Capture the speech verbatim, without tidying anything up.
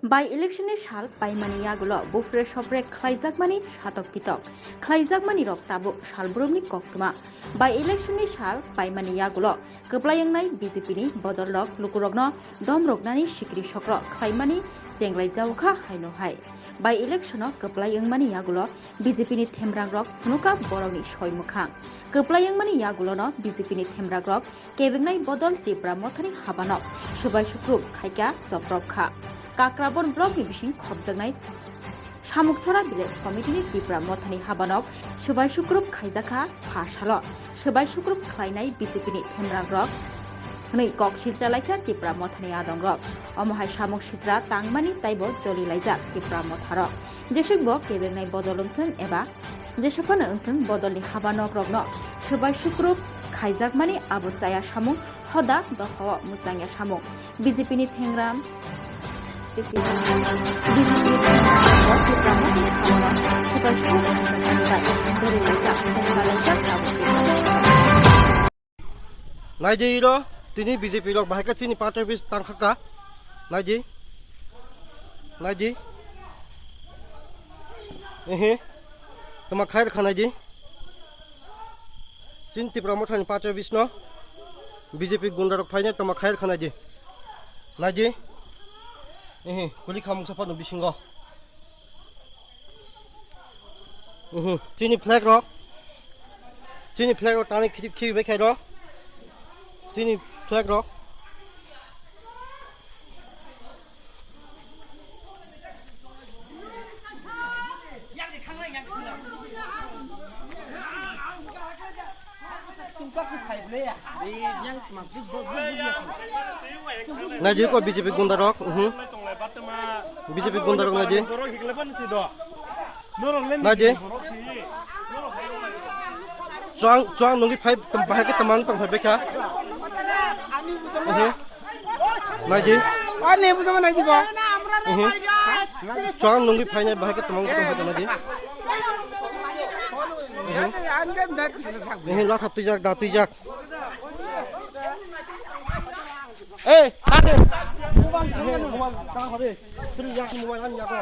By election ni sal paimani yagulo bufre sopre khlaijakmani satok pitok khlaijakmani rok tabuk salbrumni koktwma. By election ni sal paimani yagulo kwplai wngnai B J P ni bodol rok lukurokno dom roknani sikri sokro khlaimani chenglai jaokha haino hai. By election o kwplai wngmani yagulo B J P ni themrang rok phunukha borokni soi mwkhang. Kwplai wngmani yagulono B J P ni themrang rok kebengnai bodol Tipra Mothani habanok swbai sukrum khaikha choprok kha. Kakrabon block ni bising khopjaknai Samuksora Village Committee ni Tipra Mothani habanok swbai sukrum khaijakha pha salo swbai sukrum khlainai B J P ni themrang rok hwnwi kok silchalaikha Tipra Mothani adong rok. Omo hai samuk sitra tangmani taibo jolilaijak Tipra Motha rok. Jeswk bo kebengnai bodol wngthwng eba jeswk phano wngthwng bodolni habanok rokno swbai sukrum khaijakmani abo chaya samung hoda dophao mwchangya samung. B J P ni thengram B J P ni thengram Tipra Mothani habanok swbai sukrum khaijakmani bai jolilaijak tongmalaijak abo Tipra Motha. Naidi iro, tini B J P rok bahai khe chini party office tang kha ka. Naidi. Naidi. Ehe. Tama khair kha naidi. Chini Tipra Mothani party office no B J P gunda rok phaine tama khair kha naidi. Naidi. Ehe, kuli khamung sapa no bisingo. Mhm. Chini flag rok. Chini flag rok tani khibi khibi bai khairo. Chini flag rok. Naidi ko B J P gunda rok. Mhm. B J P gunda rok naidi. Naidi. Chuang, chuang nungwi phai, bahai khe tamang tong phai bekha. Mhm. Naidi. Ani bujama naidi ko. Mhm. Chuang nungwi phainai bahai khe tamang tong phai naidi. Mhm. Ehe, latha twijak, da twijak. Ei, tate. Ehe, mobile tang khabe. Twijak mobile ani yago.